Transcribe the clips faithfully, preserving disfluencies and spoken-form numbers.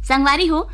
संगवारी हो,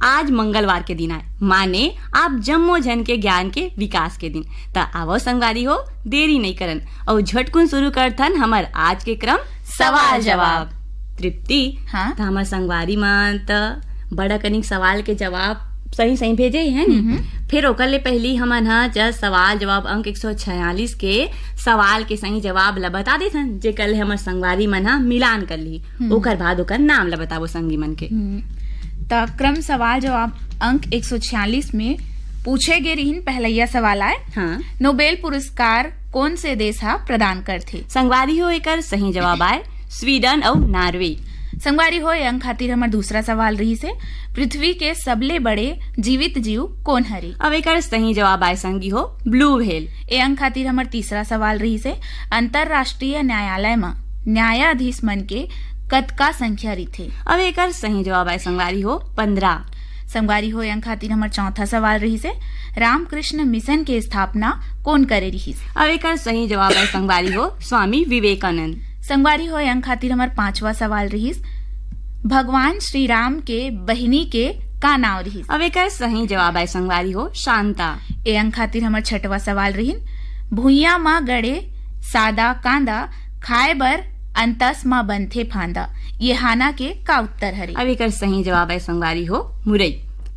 आज मंगलवार के दिन आय, माने आप जम्मो झन के ज्ञान के विकास के दिन। त आवो संगवारी हो, देरी नइ करन अउ झटकुन शुरू करथन हमर आज के क्रम सवाल जवाब। तृप्ति, हाँ? त हमर संगवारी मन त बड़ा कनिक सवाल के जवाब सही सही भेजे हे, है नी? हम्म। फिर ओकर ले पहली हमन ह जस सवाल जवाब अंक एक सौ छियालीस के सवाल के सही जवाब ल बता देथन, जेकर ले हमर संगवारी मन ह मिलान कर लिही। हम्म। ओकर बाद ओकर नाम ल बताबो संगी मन के। हम्म। त क्रम सवाल जवाब अंक एक सौ छियालीस में पूछे गे रिहिन, पहलैया सवाल आय, हाँ। नोबेल पुरस्कार कोन से देश ह प्रदान करथे? संगवारी हो, एकर सही जवाब आय स्वीडन अउ नॉर्वे। संगवारी हो, ए अंक खातिर हमर दूसरा सवाल रहिस हे, पृथ्वी के सबले बड़े जीवित जीव कोन हरे? अब एकर सही जवाब आय संगी हो, ब्लू व्हेल। ए अंक खातिर हमर तीसरा सवाल रहिस हे, अंतर्राष्ट्रीय न्यायालय म न्यायाधीश मन के कतका संख्या रहिथे? अब एकर सही जवाब आय संगवारी हो, पंद्रह। संगवारी हो, ए अंक खातिर हमर चौथा सवाल रहिस हे, रामकृष्ण मिशन के स्थापना कोन करे रिहिस? अब एकर सही जवाब आय संगवारी हो, स्वामी विवेकानंद। संगवारी हो, ए अंक खातिर हमर पांचवा सवाल रिहिस, भगवान श्री राम के बहिनी के का नाव रिहिस? अब एकर सही जवाब आय संगवारी हो, शांता। ए अंक खातिर हमर छठवा सवाल रिहिन, भुइयां म गड़े सादा कांदा खाए बर अंतस म बनथे फांदा, ये हाना के का उत्तर हरे? अब एकर सही जवाब आय संगवारी हो, मुरई।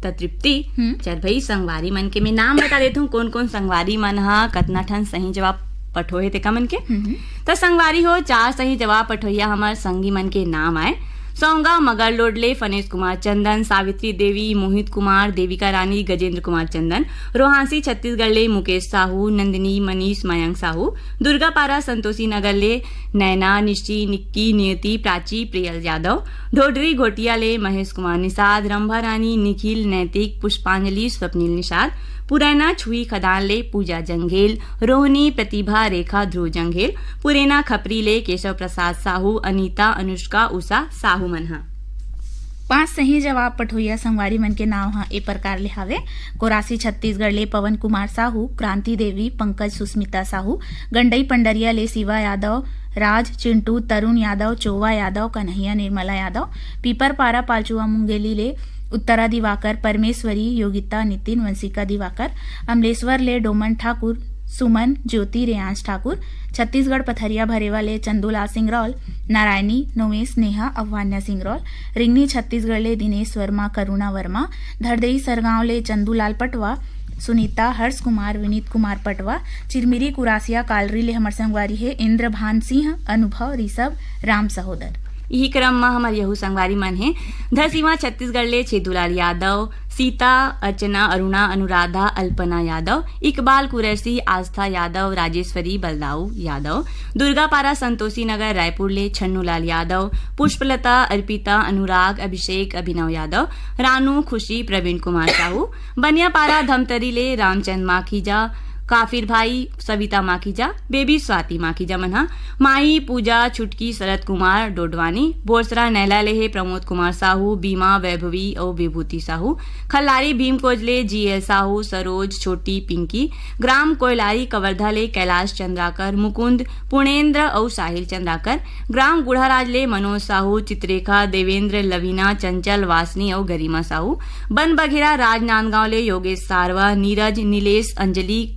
त तृप्ति, हम्म। चल भई, संगवारी मन के मैं नाम बता देथूं, कोन कोन संगवारी मन ह कतना ठन सही जवाब पठोहे तेका मन के। हम्म। त संगवारी हो, चार सही जवाब पठोइया हमर संगी मन के नाम आय, सौंगा मगरलोड ले फनेश कुमार चंदन, सावित्री देवी, मोहित कुमार, देविका रानी, गजेंद्र कुमार चंदन, रोहांसी छत्तीसगढ़ ले मुकेश साहू, नंदिनी, मनीष, मयंक साहू, दुर्गापारा संतोषी नगर ले नैना, निश्ची, निक्की, नियति, प्राची, प्रियल यादव, ढोढरी घोटिया ले महेश कुमार निषाद, रंभा रानी, निखिल, नैतिक, पुष्पांजलि, स्वप्निल निषाद, पुरैना छुई खदान ले पूजा जंघेल, रोहिणी, प्रतिभा, रेखा, ध्रुव जंघेल, पुरेना खपरी ले केशव प्रसाद साहू, अनीता, अनुष्का, उषा साहू मन ह। पांच सही जवाब पठोइया संगवारी मन के नाव ह ए प्रकार ले हावे, कोरासी छत्तीसगढ़ ले पवन कुमार साहू, क्रांति देवी, पंकज, सुस्मिता साहू, गंडई पंडरिया ले शिवा यादव, राज, चिंटू, तरुण यादव, चोवा यादव, कन्हैया, निर्मला यादव, पीपरपारा पालचुआ मुंगेली ले उत्तरा दिवाकर, परमेश्वरी, योगिता, नितिन, वंशिका दिवाकर, अमलेश्वर ले डोमन ठाकुर, सुमन, ज्योति, रेयांश ठाकुर, छत्तीसगढ़ पथरिया भरेवा ले चंदूलाल सिंगरौल, नारायणी, नोवेश, नेहा, अवन्या सिंगरौल, रिंगनी छत्तीसगढ़ ले दिनेश वर्मा, करुणा वर्मा, धरदेई सरगांव ले चंदूलाल पटवा, सुनीता, हर्ष कुमार, विनीत कुमार पटवा, चिरमिरी कुरासिया कालरी ले हमर संगवारी हे इंद्रभान सिंह, अनुभव, ऋषभ, राम सहोदर। इही क्रम म हमर यहू संगवारी मन हे धरसीवा छत्तीसगढ़ ले छेदूलाल यादव, सीता, अर्चना, अरुणा, अनुराधा, अल्पना यादव, इकबाल कुरैशी, आस्था यादव, राजेश्वरी, बलदाऊ यादव, दुर्गापारा संतोषी नगर रायपुर ले छन्नूलाल यादव, पुष्पलता, अर्पिता, अनुराग, अभिषेक, अभिनव यादव, रानू, खुशी, प्रवीण कुमार साहू, बनियापारा धमतरी ले रामचंद माखीजा, काफिर भाई, सविता माखीजा, बेबी स्वाति माखीजा मन ह, माई, पूजा, छुटकी, शरद कुमार, डोडवानी, बोरसरा नैला ले हे प्रमोद कुमार साहू, बीमा, वैभवी अउ विभूति साहू, खल्लारी भीमकोज ले जीएल साहू, सरोज, छोटी, पिंकी, ग्राम कोयलारी कवर्धा ले कैलाश चंद्राकर, मुकुंद, पूर्णेंद्र अउ साहिल चंद्राकर, ग्राम गुढ़ाराज ले मनोज साहू, चित्रेखा, देवेंद्र, लवीना, चंचल, वासनी अउ गरिमा साहू, बन बघेरा राजनांदगांव ले योगेश सारवा, नीरज, नीलेश, अंजलि,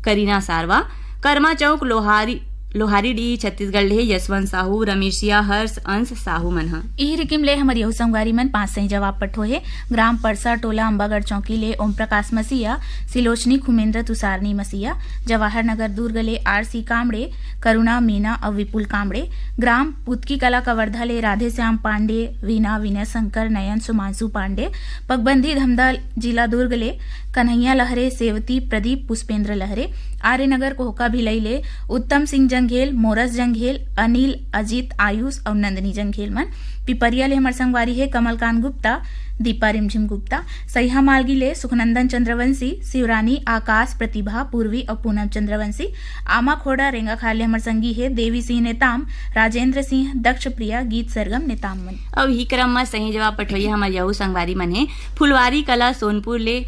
करीना सारवा, करमा चौक, लोहारी, लोहारीडीह छत्तीसगढ़ ले यशवंत साहू, रमेशिया, हर्ष, अंश साहू मन ह। इही रिकिम ले हमर यहू संगवारी मन पांच सही जवाब पठोहे। ग्राम परसा टोला अम्बागढ़ चौकी ले ओम प्रकाश मसीहा, सिलोचनी खुमेंद्र तुसारनी मसीहा, जवाहर नगर दुर्ग ले आरसी कामड़े, करुणा मीना अउ विपुल कामड़े, ग्राम पुतकी कला कवर्धा ले राधेश्याम पांडे, वीना, विनय शंकर, नयन, सुमांशु पांडे, पगबंदी धमधा जिला दुर्ग ले कन्हैया लहरे, सेवती, प्रदीप, पुष्पेंद्र लहरे, आर्यनगर कोहका भिलई ले उत्तम सिंह जंघेल, मोरस जंघेल, अनिल, अजित, आयुष अउ नंदनी जंघेल मन। पिपरिया ले हमर संगवारी हे कमलकांत गुप्ता, दीपा रिमझिम गुप्ता, सैहा मालगी ले सुखनंदन चंद्रवंशी, शिवरानी, आकाश, प्रतिभा, पूर्वी अउ पूनम चंद्रवंशी। आमा खोड़ा रेंगाखार ले हमर संगी हे देवी सिंह नेताम, राजेंद्र सिंह, दक्ष प्रिया, गीत सरगम नेताम मन। अउ इही क्रम म सही जवाब पठोइया हमर यहू संगवारी मन हे फुलवारी कला सोनपुर ले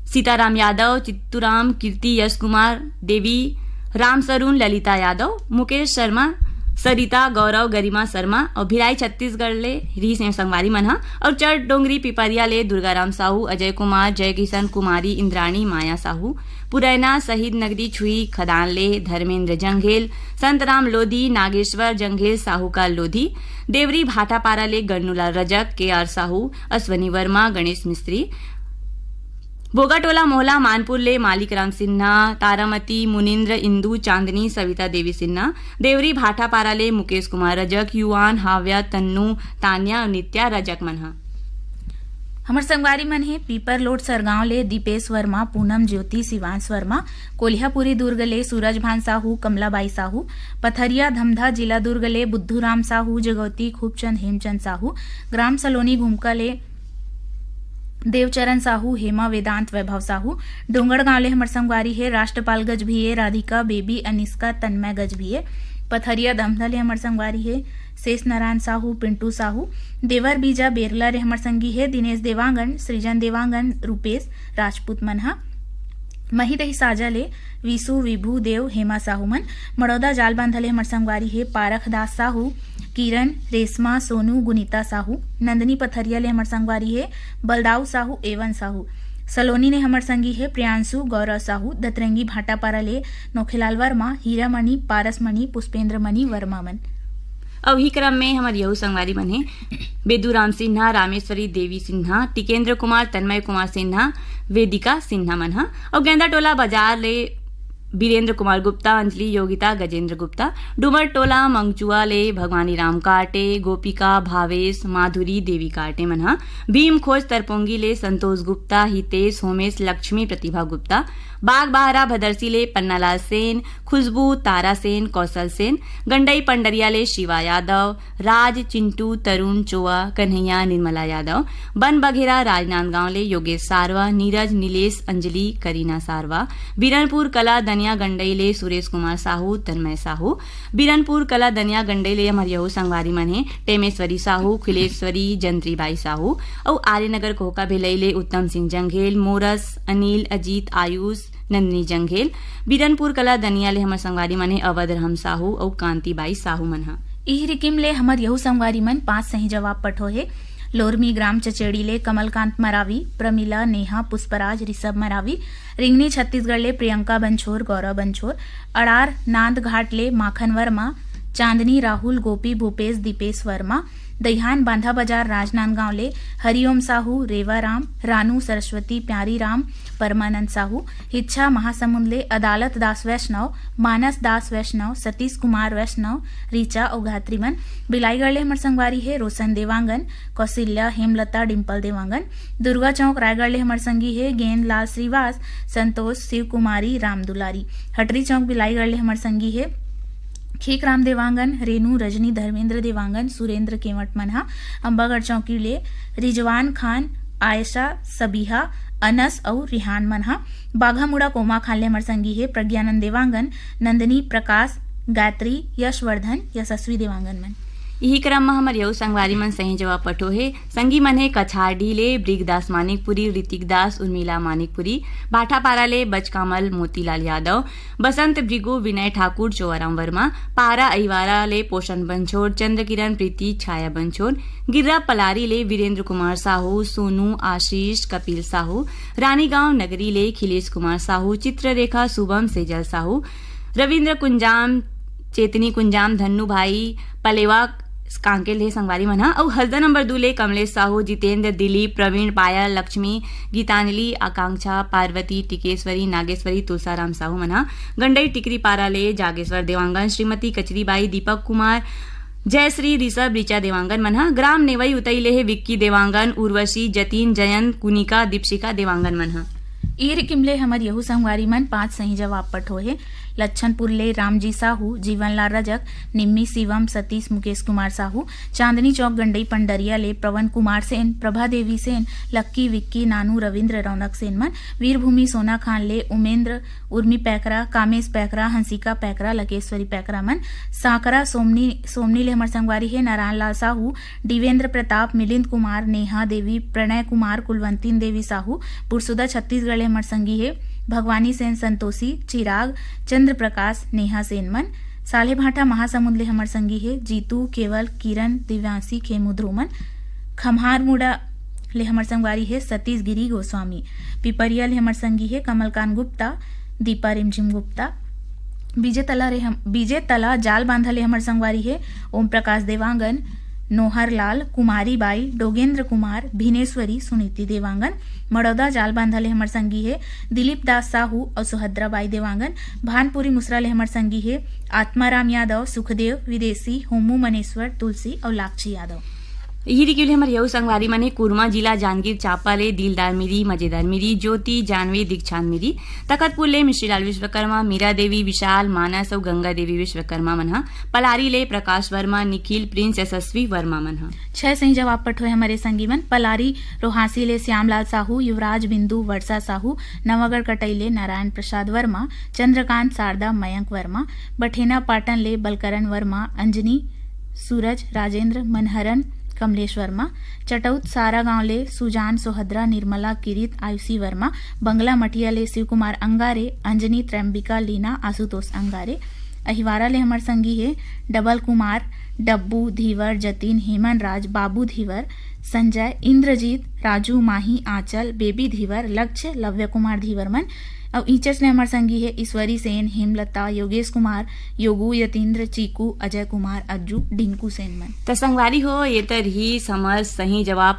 सीताराम यादव, चित्तूराम, कीर्ति, यश कुमार, देवी, राम सरुण, ललिता यादव, मुकेश शर्मा, सरिता, गौरव, गरिमा शर्मा अउ भिलाई छत्तीसगढ़ ले रिहिस हे संगवारी मन ह। अउ चट डोंगरी पिपरिया ले दुर्गाराम साहू, अजय कुमार, जय किशन, कुमारी इंद्राणी, माया साहू, पुरैना शहीद नगरी छुई खदान ले धर्मेंद्र जंघेल, संतराम लोधी, नागेश्वर जंघेल, साहूकार लोधी, देवरी भाटापारा ले गन्नूलाल रजक, के आर साहू, अश्वनी वर्मा, गणेश मिस्त्री, बोगाटोला मोहला मानपुर ले मालिक राम सिन्हा, तारामती, मुनिंद्र, इंदू, चांदनी, सविता देवी सिन्हा, देवरी भाटापारा ले मुकेश कुमार रजक, युवान, हाव्या, तन्नू, तान्या अउ नित्या रजक मन ह। हमर संगवारी मन हे पीपर लोड सरगांव ले दीपेश वर्मा, पूनम ज्योति, शिवांश वर्मा, कोलिहापुरी दुर्ग ले सूरज भान साहू, कमलाबाई साहू, पथरिया धमधा जिला दुर्ग ले बुद्धू राम साहू, जगौती खूबचंद, हेमचंद साहू, ग्राम सलोनी घुमका ले देवचरण साहू, हेमा, वेदांत, वैभव साहू। डोंगरगांव ले हमर संगवारी हे राष्ट्रपाल गजभिये, राधिका, बेबी, अनिष्का, तन्मय गजभिये। पथरिया दमधा ले हमर संगवारी हे शेष नारायण साहू, पिंटू साहू। देवर बीजा बेरला ले हमर संगी हे दिनेश देवांगन, सृजन देवांगन, रूपेश राजपूत मन ह। मही दही साजा ले विशु, विभू देव, हेमा साहू मन। मड़ौदा जालबांधा ले हमर संगवारी हे पारख दास साहू, किरण, रेशमा, सोनू, गुनीता साहू। नंदनी पथरिया ले हमर संगवारी हे बलदाऊ साहू, एवन साहू। सलोनी ने हमर संगी हे प्रियांशु, गौरव साहू। दतरंगी भाटापारा ले नोखेलाल वर्मा, हीरामणि, पारसमणि, पुष्पेंद्र मणि वर्मा मन। अउ ही क्रम में हमर यहू संगवारी मन हे बेदूराम सिन्हा, रामेश्वरी देवी सिन्हा, टिकेंद्र कुमार, तन्मय कुमार सिन्हा, वेदिका सिन्हा मन ह। अउ गेंदाटोला बाजार ले बीरेंद्र कुमार गुप्ता, अंजलि, योगिता, गजेंद्र गुप्ता। डूमर टोला मंगचुआ ले भगवानी राम काटे, गोपिका, भावेश, माधुरी देवी काटे मन ह। भीम खोज तरपोंगी ले संतोष गुप्ता, हितेश, होमेश, लक्ष्मी, प्रतिभा गुप्ता। बाग बहारा भदरसी ले पन्नालाल सेन, खुशबू, तारा सेन, कौशल सेन। गंडई पंडरिया ले शिवा यादव, राज, चिंटू, तरुण, चोआ, कन्हैया, निर्मला यादव। बन बघेरा राजनांदगांव ले योगेश सारवा, नीरज, नीलेश, अंजलि, करीना सारवा। बीरनपुर कला दनिया गंडई ले सुरेश कुमार साहू, तन्मय साहू। बीरनपुर कला दनिया गंडई ले हमर यहू संगवारी मन हे टेमेश्वरी साहू, खिलेश्वरी, जंत्रीबाई साहू। अउ आर्यनगर कोहका भिलई ले उत्तम सिंह जंघेल, मोरस, अनिल, अजीत, आयुष, नंदिनी जंघेल। बीरनपुर कला दनिया ले हमर संगवारी मन हे अवध राम साहू अउ कांतिबाई साहू मन ह। इही रिकिम ले हमर यहू संगवारी मन पांच सही जवाब पठो हे। लोरमी ग्राम चचेड़ी ले कमलकांत मरावी, प्रमिला, नेहा, पुष्पराज, ऋषभ मरावी। रिंगनी छत्तीसगढ़ ले प्रियंका बंछोर, गौरव बंछोर। अड़ार नांदघाट ले माखन वर्मा, चांदनी, राहुल, गोपी, भूपेश, दीपेश वर्मा। दईहान बांधा बाजार राजनांदगांव ले हरिओम साहू, रेवा राम, रानू, सरस्वती, प्यारी राम, परमानंद साहू। हिच्छा महासमुंद ले अदालत दास वैष्णव, मानस दास वैष्णव, सतीश कुमार वैष्णव, ऋचा अउ गायत्री मन। बिलाईगढ़ ले हमर संगवारी हे रोशन देवांगन, कौशल्या, हेमलता, डिंपल देवांगन। दुर्गा चौक रायगढ़ ले हमर संगी हे गेंदलाल श्रीवास, संतोष, शिव कुमारी, राम दुलारी। हटरी चौक बिलाईगढ़ ले हमर संगी हे खीकराम देवांगन, रेनू, रजनी, धर्मेंद्र देवांगन, सुरेंद्र केवट मन ह। अम्बागढ़ चौकी ले रिजवान खान, आयशा, सबिहा, अनस अउ रिहान मन ह। बाघामुड़ा कोमा खान ले हमर संगी हे प्रज्ञानंद देवांगन, नंदिनी, प्रकाश, गायत्री, यशवर्धन, यशस्वी देवांगन मन। इही क्रम म हमर यऊ संगवारी मन सही जवाब पठो हे। संगी मन हे कछारडीह ले ब्रिगदास मानिकपुरी, ऋतिक दास, उर्मिला मानिकपुरी, भाटापारा ले बचकामल मोतीलाल यादव, बसंत भृगु, विनय ठाकुर, चोआराम वर्मा, पारा अइवारा ले पोषण बंछोर, चंद्रकिरण प्रीति, छाया बंछोर, गिर्रा पलारी ले वीरेंद्र कुमार साहू, सोनू, आशीष, कपिल साहू, रानीगांव नगरी ले खिलेश कुमार साहू, चित्ररेखा, शुभम, सेजल साहू, रविंद्र कुंजाम, चेतनी कुंजाम, धन्नू भाई, पलेवा, कांकेल हे संगवारी मन ह। अउ हसदा नंबर दू ले कमलेश साहू, जितेंद्र, दिलीप, प्रवीण, पायल, लक्ष्मी, गीतांजलि, आकांक्षा, पार्वती, टिकेश्वरी, नागेश्वरी, तुलसाराम साहू मन ह। गंडई टिकरी पारा ले जागेश्वर देवांगन, श्रीमती कचरीबाई, दीपक कुमार, जयश्री, ऋषभ, ऋचा देवांगन मन ह। ग्राम नेवई उतई ले हे विक्की देवांगन, उर्वशी, जतीन, जयंत, कुनिका, दीपशिका देवांगन मन ह। ईर किमले हमर यहू संगवारी मन पांच सही जवाब पठो हे। लच्छनपुर ले रामजी साहू, जीवनलाल रजक, निम्मी शिवम, सतीश, मुकेश कुमार साहू। चांदनी चौक गंडई पंडरिया ले पवन कुमार सेन, प्रभा देवी सेन, लक्की, विक्की, नानू, रविंद्र, रौनक सेन मन। वीरभूमि सोना खान ले उमेंद्र, उर्मी पैकरा, कामेश पैकरा, हंसिका पैकरा, लकेश्वरी पैकरा मन। सांकरा सोमनी, सोमनी ले हमर संगवारी हे नारायण लाल साहू, दिवेंद्र प्रताप, मिलिंद कुमार, नेहा देवी, प्रणय कुमार, कुलवंतीन देवी साहू। पुरसुदा छत्तीसगढ़ ले हमर संगी हे भगवानी सेन, संतोषी, चिराग, चंद्र प्रकाश, नेहा सेन मन। सालेभाटा महासमुंद ले हमर संगी हे जीतू, केवल, किरण, दिव्यांशी, खेमू, ध्रुमन। खम्हारमुड़ा ले हमर संगवारी हे सतीश गिरी गोस्वामी। पिपरिया ले हमर संगी हे कमलकांत गुप्ता, दीपा रिमझिम गुप्ता। बीजेतला रे हम, बीजेतला जालबांधा ले हमर संगवारी हे ओम प्रकाश देवांगन, नोहर लाल, कुमारी बाई, डोगेंद्र कुमार, भिनेश्वरी, सुनीति देवांगन। मड़ौदा जालबांधा ले हमर संगी हे दिलीप दास साहू अउ सुभद्रा बाई देवांगन। भानपुरी मुसरा ले हमर संगी हे आत्माराम यादव, सुखदेव, विदेशी, होमू मनेश्वर, तुलसी अउ लाक्षी यादव। इही रिकिव ले हमर यऊ संगवारी मन हे कुरमा जिला जांजगीर चांपा ले दिलदार मिरी, मजेदार मिरी, ज्योति, जानवी, दीक्षांत मिरी। तखतपुर ले मिश्रीलाल विश्वकर्मा, मीरा देवी, विशाल, मानस अउ गंगा देवी विश्वकर्मा मन ह। पलारी ले प्रकाश वर्मा, निखिल, प्रिंस, यशस्वी वर्मा मन ह। छह सही जवाब पठोए हमर ए संगी मन। पलारी रोहासी ले श्यामलाल साहू, युवराज, बिंदु, वर्षा साहू। नवागढ़ कटई ले नारायण प्रसाद वर्मा, चंद्रकांत, शारदा, मयंक वर्मा। बठेना पाटन ले बलकरण वर्मा, अंजनी, सूरज, राजेंद्र, मनहरन, कमलेश वर्मा। चटौत सारा गांव ले सुजान, सोहद्रा, निर्मला, किरित, आयुषी वर्मा। बंगला मठिया ले शिव कुमार अंगारे, अंजनी, त्रैम्बिका, लीना, आशुतोष अंगारे। अहिवारा ले हमर संगी हे डबल कुमार, डब्बू, धीवर, जतिन, हेमन राज, बाबू धीवर, संजय, इंद्रजीत, राजू, माही, आंचल, बेबी धीवर, लक्ष्य, लव्य कुमार धीवर मन। अउ ईचस ले हमर संगी हे ईश्वरी सेन, हेमलता, योगेश कुमार, योगू, यतीन्द्र, चीकू, अजय कुमार, अज्जू, डिंकू सेन मन। त संगवारी हो, ये तर ही हमर सही जवाब